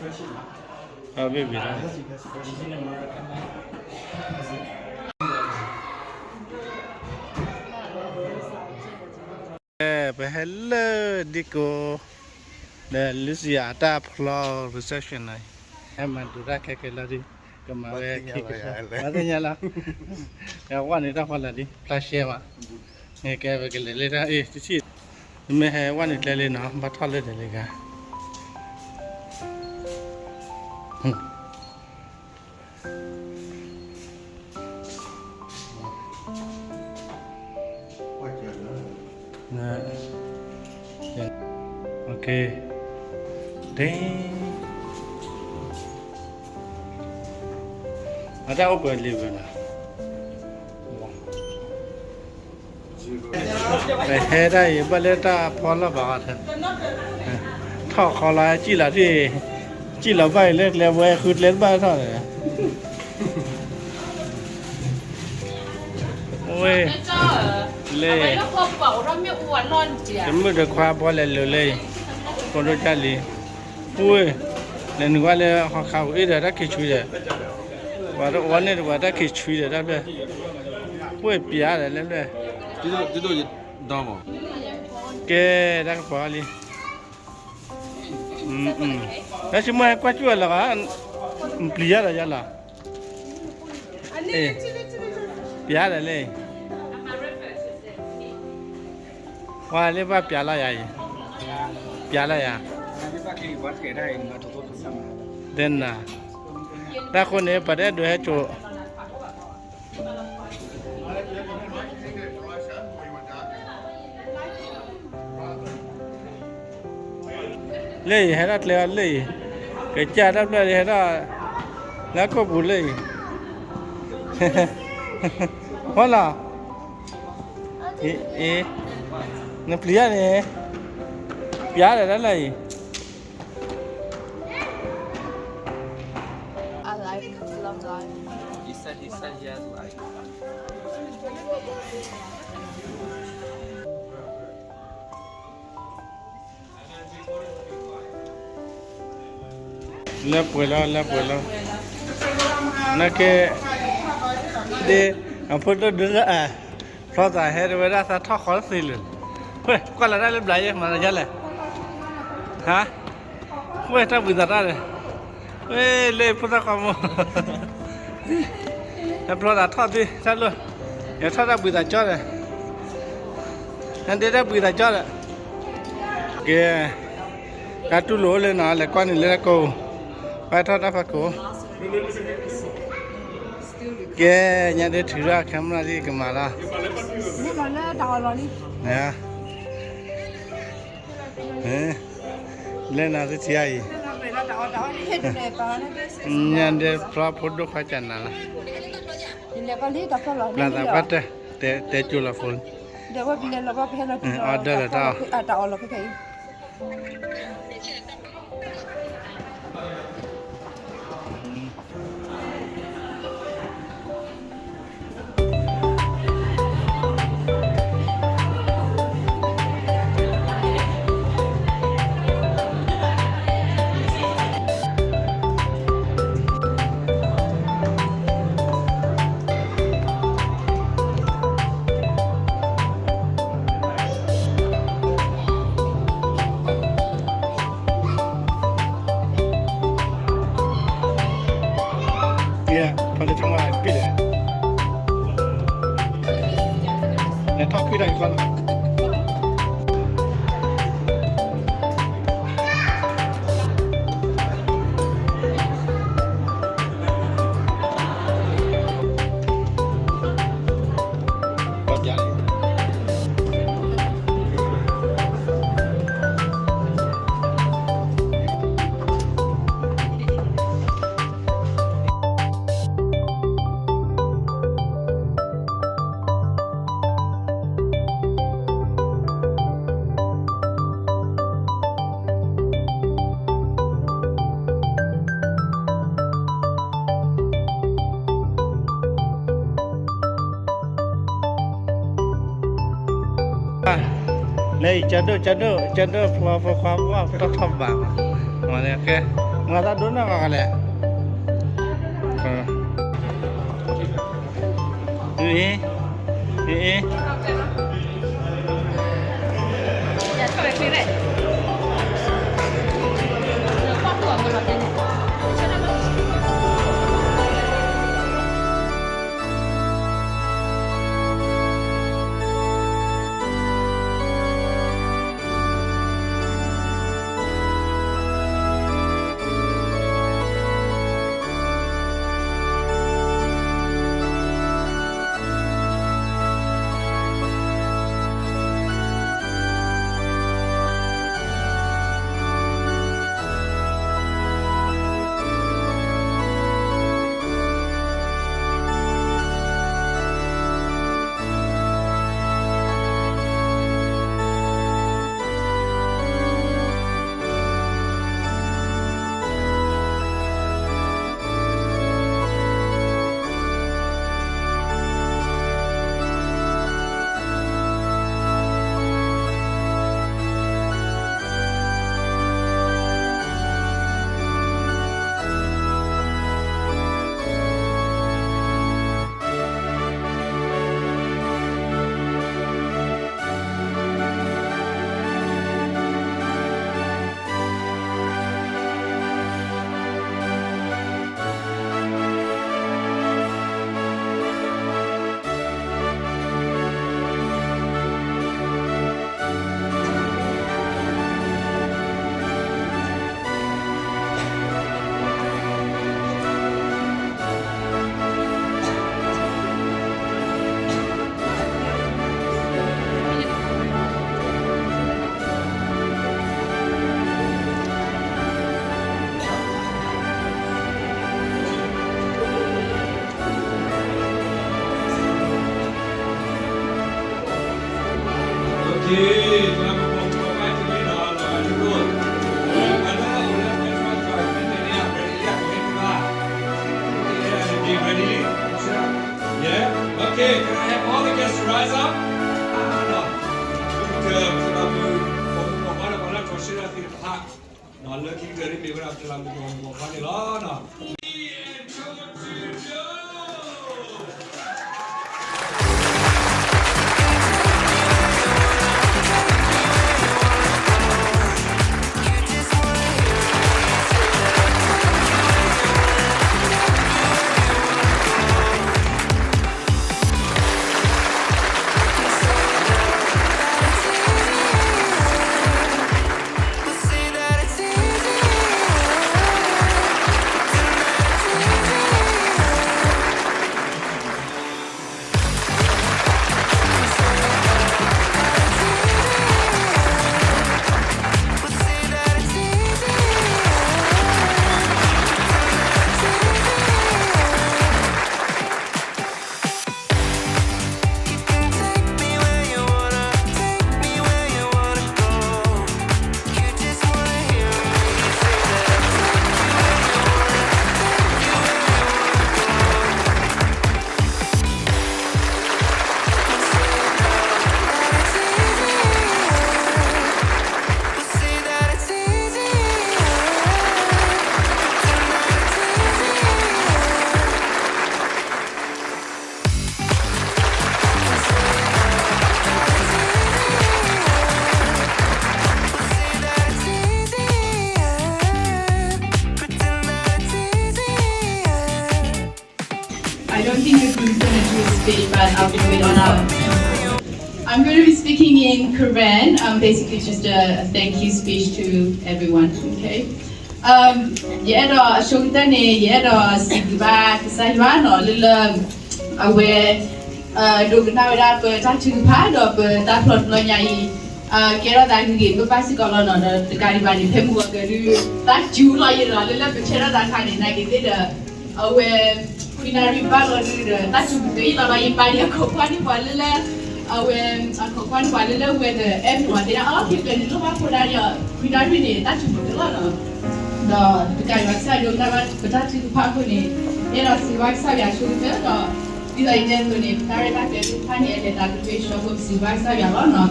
အဘ့ၣ်ဘ့ၣ်လီၤ. ပဟဲလၢဒံကိး ဒီး Lucia အတၢ်ဖျီ reception နီၤ, ဟဲမၤဒိးတၢ်ခဲကဲလီၤဒုး ကမၤဝဲခံကလီၤ, ပှၤသ့ၣ်ညါလီၤ, ဝဲန့ၣ်တၢ်ဖီလာ်ဒ် ဖျါရှဲမး, န့ၣ်ကဲဝဲကလဲၤလၢတၢ်အ့ၣ်တထံၣ်, မ့ၢ်ဟဲဝဲန့ၣ်ကျဲလံနီၤ ဘၣ်ထီၣ်လၢဒဲးလံဂၤ ဒ် အတၢ်အိၣ်ပှဲၤလံဝဲလီၤ. ပဟဲဒၣ်အံၤ ဘၣ်လၢတၢ်ဖီလီၢ်ဘၣ်အီၤ, ထီၣ်ခီလီၤ စံၣ်လီၤထံၣ်, စံၣ်လီၤဘၣ်အံၤလၢကျဲဝဲဃုကျဲတဘၣ်ထီၣ်န့ၣ်, ဝဲ, လၢ, တမုၣ်တခွါဘီလဲၤလိၤလၢအံၤ, ဖိဒိၣ်ကၢ်လံ, ဝဲ, လဲၤနုာ်ကွၢ်လၢဟီခါပူၤအ့ၣ်ဒီးတၢ်ခံးဆွံဒီး, ပှၤတအိၣ်န့ၣ်တပှၤ တၢ်ခံးဆွံဒီးတၢ်ဖျၢၣ်, ဝဲပျးဒီးလၢဖျၢၣ်, ကဲ, တၢ်ကပီၤလံ. လၢဆံမ့ၢ်ဟဲကွၢ်ကၠူၣ်အလီၤဂာ်, ပျံၤယၤဒီးယၤလီၤ, ပျးဒီးလၢ, ပှၤလၢဘၣ်ပျးလီၤယၤအံၤ, ပျးလီၤယၤ, တဲနၤ, တၢ်ဃိန့ၣ် ပှၤတအဲၣ်ဒိးဟဲစိာ် လၢအံၤ ဟဲဒၣ်ကျဲအီၤလၢအံၤ, ကစၢ်တၢ်ဖျၢၣ်ဟဲဒၣ်, လၢခိၣ်ပူၤလၢအံၤ, ဟီလီၤ, အ့, နပျံၤယၤန့ၣ်, ပျးဒီးတၢ်လၢအံၤ လၢပှဲၤလီၤ လၢပှဲၤလီၤ, နကဲ, ဒ်, အဖိဒိၣ်ဒုး, ဖျီသးဟဲတဝဲဒၣ်သးထီၣ်ဃီသ့လၢာ်, ဝဲ ကွၢ်လီၤတၢ်လၢဘျးယဲ မၤသးယါလဲၣ်, ဟါ, ဝဲတၢ်ဘှံးသးတၢ်ဒီး, ဝဲလၢဖိသၣ်ခွါမိၢ် ဟဲဖျီသးထီၣ်သ့တၢ်လီၢ်, ယထီၣ်တၢ်ဘှံးသးကၠီဒီး, နဒ့တၢ်ဘှံးသးကၠီဒီး, ကဲ, တၢ်တူၢ်လိာ်အိၣ်လၢနီၤ လဲၤကွၢ်န့ၣ်လၢတၢ်ကိး, ဘၣ်ထီၣ်တၢ်ဖးကိး, ကဲ, ညါဒ့ထုးထီၣ် camera ဒ်ကမၤလီၤ, လၢနၤသ့ၣ်ထံအံၤ, ညါဒ့ဖျီဖိဒိၣ်ခွါကနၤလီၤ, နသးပှၢ်တဲ, တဲကၠိလီၤဖိ, အီၣ်ဒၢလီၤတၢ်အီၣ် လၢအံၤ ကၠီဒိၣ် ကၠီဒိၣ် ကၠီဒိၣ်ဖျီဖိခွါ ပှၢ်တၢ်ထီၣ်ဘးမး, ကဲ, မၤတၢ်ဒိၣ်နီၢ်ဂၤလဲၣ်. အ့, အ့, Okay, can I have all the guests to rise up? လၢခံကတၢၢ်ဒ်မ့ၢ်ဝဲဒၣ် ပတလးမူးကီၢ်မူးကီၢ်ခွါန့ၣ်လီၤ. I don't think the crew's gonna do a spit, but I'll do it on our. I'm gonna be speaking in Karen, um, basically just a, a thank you speech to everyone, okay? Um, ယအဲၣ်ဒိးအဆိကတၢၢ်န့ၣ် ယအဲၣ်ဒိးစံးဘျုးဘၣ်ကစၢ်ယွၤနီၤ လၢလၢ အဝဲ ဒိကနၣ်ဝဲဒၣ်ပတၢ်ထုကဖၣ်ဒီးပတၢ်ဖျီတဘျီညါအံၤ ကဲထီၣ်သးဂ့ၤဂ့ၤဘၣ်ဘၣ်စ့ၢ်ကီးလီၤနီၤ. ဒီးတကးဒံးဘၣ်န့ၣ် ဖဲမုၢ်ဂီၤကဲဒု တၢ်စူၤလီၤယံၤဒီး လၢလၢပဆဲးထီၣ်သးခါန့ၣ် နာ်က့ၤသ့ၣ်ဒီး အဝဲ ခွံနၣ်ရံၣ်ဘၣ်လီၤဒုဒီး တၢ်စူၤပတုာ်ယံၤလီၤဒီး ယပာ်ဒံးအခီၣ်ခွါန့ၢ်ပှၤလၢလၢ အဝဲ အခီၣ်ခွါန့ၢ်ပှၤလၢလၢ ဝဲဒီး အဲၣ်မ့ၢ်ဝဲသ့ၣ်ဒၣ် အီၣ် ဖဲကျဲန့ၣ် လိၣ်ဘၣ်ဖိဒါဒီး ခွံနၣ်ရံၣ်န့ၣ် တၢ်စူၤပတုာ်လီၤနီၤ. ဒီးတကးဒံးဘၣ် ကစၢ်ယွၤဒိကနၣ်ဘၣ်ပတၢ်ထုကဖၣ်အဃိန့ၣ် ယအဲၣ်ဒိးစံးဘျုးဘၣ်ကစၢ်ယွၤအဆိကတၢၢ်ဒီး ဒ်သိးယတဲအသိးန့ၣ် တၢ်ရဲၣ်တၢ်ကျဲၤသ့ၣ်တဖၣ်န့ၣ် အလဲၤသးဒုးဖဲဆှီဖိ ပစံးဘျုးဘၣ်ကစၢ်ယွၤလီၤနီ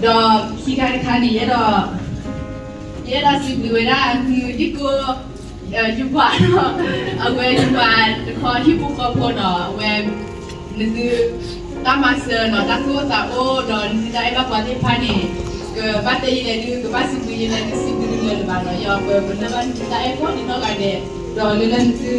ၤ. ဒီးခံခါတခါန့ၣ် ယအဲၣ်ဒိး ယအဲၣ်ဒိးစံးဘျုးဝဲဒၣ်အ ယကိး ယပှၤနီၤ, အဝဲယပှၤတခီဟံၣ်ဖိဃီဖိနီၤ, အဝဲ နသု တၢ်မၤစၢၤနီၤ, တၢ်သူၣ်အိၣ်သးအိၣ် ဒီးနသုတၢ်အဲၣ်ဘၣ်ပှၤသ့ၣ်တဖၣ်န့ၣ် ကဘၣ်တဲယလဲၤဒုး ကဘၣ်စံးဘျုးယလဲၤဒုး စံးဘျုးတလၢာ်လၢၤဘၣ်နီၤ, ယပှၤပလၢၢ်ဘၣ်နသုတၢ်အဲၣ်ကိးဒံနီၢ်ဂၤဒဲး, ဒီးလၢလၢနသု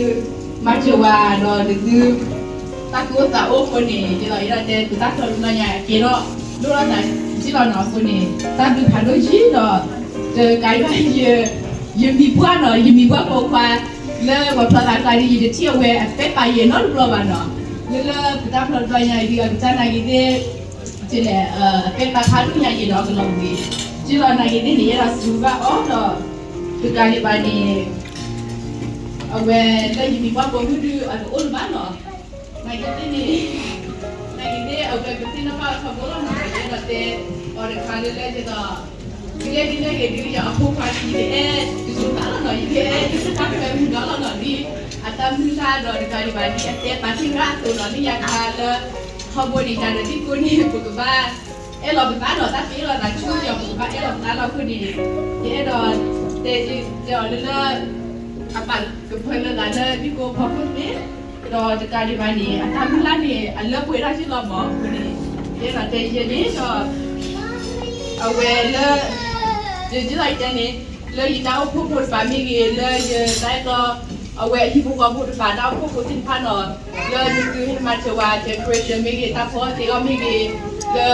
မၤစၢၤဝဲ ဒီးနသု တၢ်သူၣ်အိၣ်သးအိၣ်အဃိန့ၣ် ယအဲၣ်ဒိးတဲ ပတၢ်ဖျီတဘျီညါ အကဲထီၣ်ဒိၣ်ထီၣ်သးက့လီၤနီၤ, အဃိန့ၣ် တၢ်ဘျုးဖးဒိၣ်ယံၤဒီး တကးဒံးဘၣ် ယမံၤပှၢ်နီၤ, ယမံၤပှၢ်ဖိခွါ လၢပှၤဖျီသးကျါဒီး ယတထံၣ်အဝဲအပဲပာ်ယဲနီတဘျီဘၣ်နီၤ, လၢလၢပတၢ်ဖျီတဘျီညါအံၤဒုး အကစၢ်နာ်က့ၤသ့ၣ် ကလဲၣ် အပဲပာ်ဖးဒိၣ်ညါယဲဒီးအကလီၤဝံၤ, ကလီၤနာ်က့ၤသ့ၣ်န့ၣ် ယအဲၣ်ဒိးစံးဘျုးဘၣ်အီၤဒီး တကးဒံးဘၣ်န့ၣ် အဝဲလၢယမံၤပှၢ်ဖိမုၣ်ဒုး အတအိၣ်လၢၤဘၣ်နီၤ, နာ်က့ၤသ့ၣ်န့ၣ် နာ်က့ၤသ့ၣ် အဝဲပသ့ၣ်နီၣ်ဘၣ်အီၤထီဘိလီၤနီၤ, ယအဲၣ်ဒိးတဲအီၤတခါလၢလၢယဲဒီး ဒ်လဲၣ်ဒ်လဲၣ်ဂ့ၤဒုး ယအဖိခွါဒုး ယအဲၣ်တကၠိသးလီၤနီၤ, ယအဲၣ်တကၠိသးဖဲမုၢ်ဒီလီၤနီၤ, ဒ်အတၢ်မုၢ်လၢ်ဒီးတကးဒံးဘၣ် ဒ်အတဲပာ်တ့ၢ်ရၣ်အသိးနီၤ, လၢညါခါလၢ ထီဘိန့ၣ် တၢ်ဒီးဒ်ကိးန့ၣ် ပကဘၣ် အဲၣ်လီၤပသးဒီးတၢ်တ့လီၤသးဆူယီၤ ပကဘၣ်အဲၣ်လီၤပသးလီၤအဃိန့ၣ်, ယအဲၣ်ဒိးတဲတဲအီၤလၢလၢ အပာ်ကဖၢလၢသးလၢဒ်ကိးဖီခိၣ်န့ၣ်, ဒီးတကးဒံးဘၣ်န့ၣ် အတၢ်မုၢ်လၢ်န့ၣ် အလၢပှဲၤထီၣ်ယ့ၢ်လီၤမးအဃိန့ၣ်, ယအဲၣ်ဒိးတဲယဲန့ၣ်ဒီး အဝဲလၢ ယဒ်သိးယတဲန့ၣ် လၢယတၢ်အိၣ်ဖှိၣ်ဖိတပၤမ့ၢ်ဂ့ၤ လၢယတၢ်အဲၣ်တီ အဝဲဟံၣ်ဖိဃီဖိတပၤ တၢ်အိၣ်ဖှိၣ်ဖိသ့ၣ်တဖၣ်နီၤ, လၢနသုဟဲမၤစၢၤဝဲ decoration မ့ၢ်ဂ့ၤ တၢ်ဖီအီၣ်သ့အီၣ်မ့ၢ်ဂ့ၤ,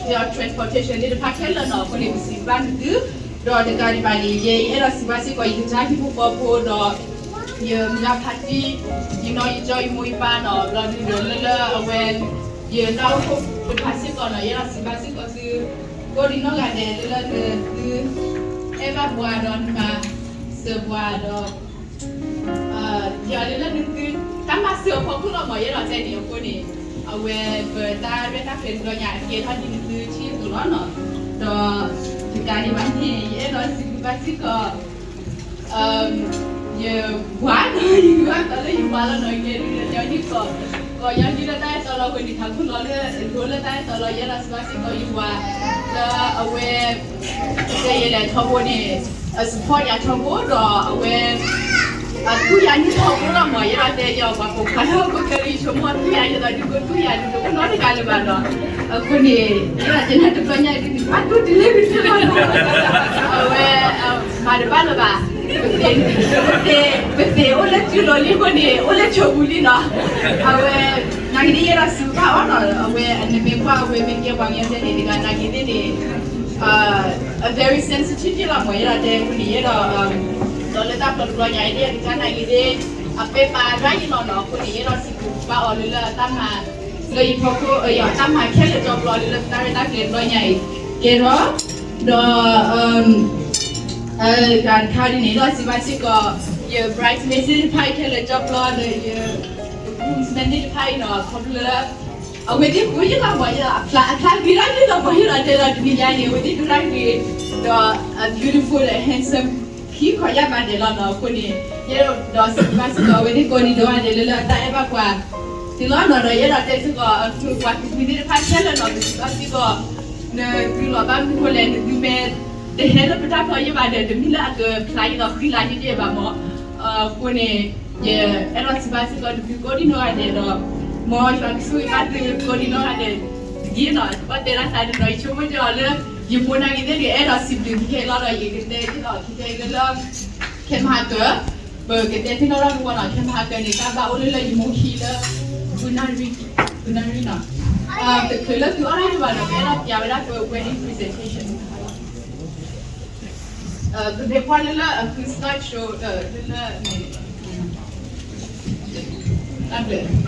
လၢ transportation သ့ၣ်တဖၣ်ခဲလၢာ်နီၤ, အဃိန့ၣ် ပစံးဘျုးဘၣ်နသု, ဒီးတကးဒံးဘၣ်န့ၣ် ယဲယအဲၣ်ဒိးစံးဘျုးစ့ၢ်ကီး ယကစၢ်ဟံၣ်ဖိဃီဖိဒီး ယမုၢ်ဂၢ်ဖါတံၢ် ယနီၢ်ယကၠီ ယမိၢ်ယပၢ်နီၤ, ဘျီဒုးဒီးလၢလၢအဝဲ ယတၢ်အိၣ်ဖှိၣ်တဖၣ်စ့ၢ်ကီးနီၤ, ယအဲၣ်ဒိးစံးဘျုးစ့ၢ်ကီးသု ကိးဒံနီၢ်ဂၤဒဲး လၢလၢနသု အဲၣ်ဘၣ်ပှၤဒီး နမၤစၢၤပှၤဒီး ယလၢလၢနသု တၢ်မၤစၢၤအဖီခိၣ်လီၤမး ယအဲၣ်ဒိးတဲန့ၣ်အဃိန့ၣ်, အဝဲပတၢ်ရဲၣ်တၢ်ကျဲၤတဘျီညါ အကဲထီၣ်ဒ်နသုထံၣ်အသိးလီၤနီၤ, ဒီးတကးဒံးဘၣ်န့ၣ် ယအဲၣ်ဒိးစံးဘျုးဘၣ်စ့ၢ်ကီး ယပှၤနီၤ, ယကဘၣ်ကီးလၢယပှၤလီၤနီၤ, ယကဲဒုးဒီးညီနုၢ်ကီး, ကီးညီနုၢ်လၢတၢ်အဲၣ်တီလီၤအဃိန့ၣ် ထးခိၣ်လီၤလၢအလိၤလၢတၢ်အဲၣ်တီလီၤ, ယအဲၣ်ဒိးစံးဘျုးစ့ၢ်ကီးယပှၤ လၢအဝဲ ကတဲယဲလဲၣ်ထီဘိန့ၣ် အ support ယၤထီဘိဒီးအဝဲ အသူယၤန့ၣ်ထီဘိလီၤမး, ယအဲၣ်ဒိးတဲယပှၤပိာ်ခွါလၢဟီၣ်ခိၣ်ချၢဒီး ယဆိကမိၣ်သူယၤ ယသးဒုးကိးသူယၤဒုးတအိၣ်နီတဂၤလၢၤဘၣ်ဒီး အဃိန့ၣ် ယအဲၣ်ဒိးတဲနၤတဘျီညါဒုး နဘၣ်တူၢ်တလဲၣ်ဒုးတလီၤနီၤ, အဝဲ မၤတဘၣ်လၢၤဘၣ်, ပသ့ၣ် ပသ့ၣ်အိၣ်လၢစုလိၤလံအဃိန့ၣ် အိၣ်လၢဆိပူၤလံနီၤ, အဝဲ နာ်က့ၤသ့ၣ်ယအဲၣ်ဒိးစံးဘျုးဘၣ်အီၤနီၤ, အဝဲအနမ့ၢ်ကွၢ်အဝဲမ့ၢ်ကဲပှၤကညီတဲန့ၣ်တဂၤ နာ်က့ၤသ့ၣ်န့ၣ် အ very sensitive ယ့ၢ်လီၤမး, ယအဲၣ်ဒိးတဲအဃိန့ၣ် ယအဲၣ်ဒိး ဒီးလၢတၢ်ဖျီတဘျီညါအံၤ ဒ်အကစၢ်နာ်က့ၤသ့ၣ် အပဲပာ်ဒၣ်ယ့ၢ်လီၤနီၤ, အဃိန့ၣ် ယအဲၣ်ဒိးစံးဘျုးဘၣ်အီၤလၢလၢအတၢ်မၤ လၢယဖီခိၣ် ယတၢ်မၤခဲလၢာ်ကၠီဘျီလၢလၢပတၢ်ရဲၣ်တၢ်ကျဲၤတဘျီညါအံၤ ကဲထီၣ်, ဒီး တခါဒ်န့ၣ် ဒီးစံးဘျုးစ့ၢ်ကီး ယ bridesmaid သ့ၣ်တဖၣ်ခဲလၢာ်ကၠီဘျီဒီး ယ groomsmen သ့ၣ်တဖၣ်အံၤနီၤ, ခီဖျိလၢ အဝဲသ့ၣ်ဃိယ့ၢ်လီၤမး, အဖျါ အဖျါဂ့ၤဒၣ်ယ့ၢ်လီၤမး, ယအဲၣ်ဒိးတဲဒီးတနံၤညါအံၤ အဝဲသ့ၣ်ဒိၣ်ဒၣ်ဂ့ၤ ဒီး beautiful and handsome ခံခီယၢ်ဘးဒဲးလီၤနီၤ, အဃိန့ၣ် ယအဲၣ်ဒိးစံးဘျုးဘၣ်စ့ၢ်ကီး အဝဲသ့ၣ်ကိးဒံနီၢ်ဂၤဒဲးလၢလၢအတၢ်အဲၣ်ဘၣ်ပှၤ တုၤလီၤနီၤ, ဒီးယအဲၣ်ဒိးတဲစ့ၢ်ကီး အပှၤသုးမုၢ်သ့ၣ်တဖၣ်ခဲလၢာ်နီၤ, ပစံးဘျုးဘၣ်စ့ၢ်ကီး နသုလီၤဘၣ်မနုၤဃိလဲၣ်, နသုမ့ၢ်တဟဲလၢပတၢ်ဖျီယ့ၢ်ဘၣ်ဒီး တမ့ၢ်လၢအကဖျါယ့ၢ်ဒီးဃံလၤယ့ၢ်ဘၣ်မး, အဃိန့ၣ် ယအဲၣ်ဒိးစံးဘျုးစ့ၢ်ကီးနသုကိးဒံနီၢ်ဂၤဒဲးဒီး မ်ယွၤကဆိၣ်ဂ့ၤဘၣ်သုကိးဒံနီၢ်ဂၤဒဲး ဒ်နီၤ, တဘၣ်တဲဒၣ်သးဒ်နီၤ, ယဆိကမိၣ်ကီးလၢ ယမိၢ်နာ်က့ၤသ့ၣ်ဒုး အဲၣ်ဒိးစံးဘျုးကဲလီၤဒီး ယကတဲဒ်လီၤ ကတဲလၢလၢ ခဲမဟါကၢ ပကတဲသ့ၣ်နီၣ်ထီၣ်တဝီနီၤ, ခဲမဟါကၢန့ၣ် တၢ်ဘၣ်အိၣ်လၢလၢယမိၢ်ခံလၢ ပူနၣ်ရံၣ် ပူနၣ်ရံၣ်နီၤ, တချုးလၢသုအီၣ်တၢ်တဘၣ်ဒီး ပအဲၣ်ဒိးပျးဝဲဒၣ်ပ wedding presentation ပမ့ၢ်ကွၢ်လၢလၢအဃု slide show လၢလၢန့ၣ် တၢ်ဘျုး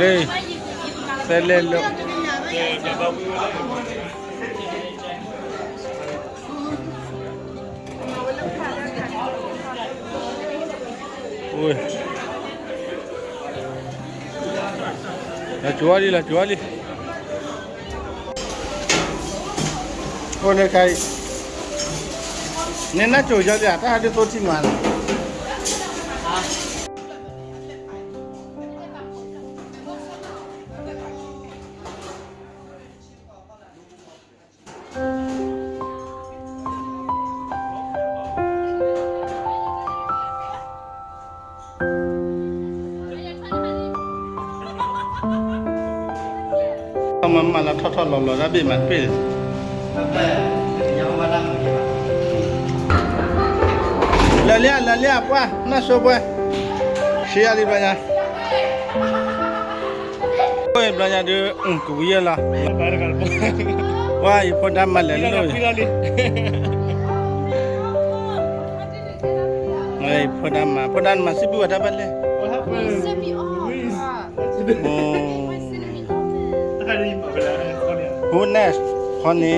လၢ သဲလဲၣ်လၢ လီၤကၠိၤဝဲလံ လီၤကၠိၤဝဲလံ. အိၣ်န့ၣ်ခါအံၤ န့ၣ်နၢ်ကၠိၤယီၤလံဧါ တၢ်ဟးဒုးသိထံမးန့ၣ် မၤမၤလၢထီၣ်ထီၣ်လီၤလီၤတၢ်ဘ့ၣ်မးတဘ့ၣ် လၢလံဧါ လၢလံဧါ ပှၢ် နီၢ်ဆိပှဲၤ ဆံးယၤလံဘျီညါ ဘျီညါဒုး ကဝံၤယဲလီၤ ပှၢ် ယဖိဒါမၤလဲၤလိၣ် ဖိဒါမၤ ဖိဒါမၤစံးဘျုးဝဲတၢ်ဘၣ်လဲၣ် Who next? Honey?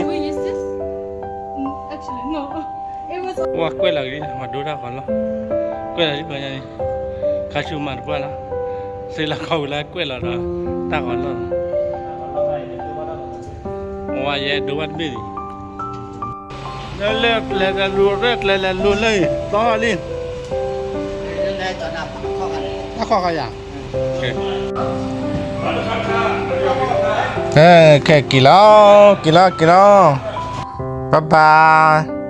ဝဲကွဲးလီၤက့ၤ မၤဒိတၢ်ဃီလီၢ် ကွဲးလီၤဒ်ဘျီညါန့ၣ် ခါဆူမၤတပှၢ်လီၤ စ့လီၤခီဝံၤလၢကွဲးလီၤဒီး တၢ်ဃီလီၢ် ဝဲယဲဒိဘၣ်တဘ့ၣ်လံ လၢကျဲလဲၤလိၤ လၢကျဲလဲၤလိၤလၢ သီလံ တၢ်ခီခါယၤ ခဲက့ၤလီၤ က့ၤလီၤ က့ၤလီၤ bye bye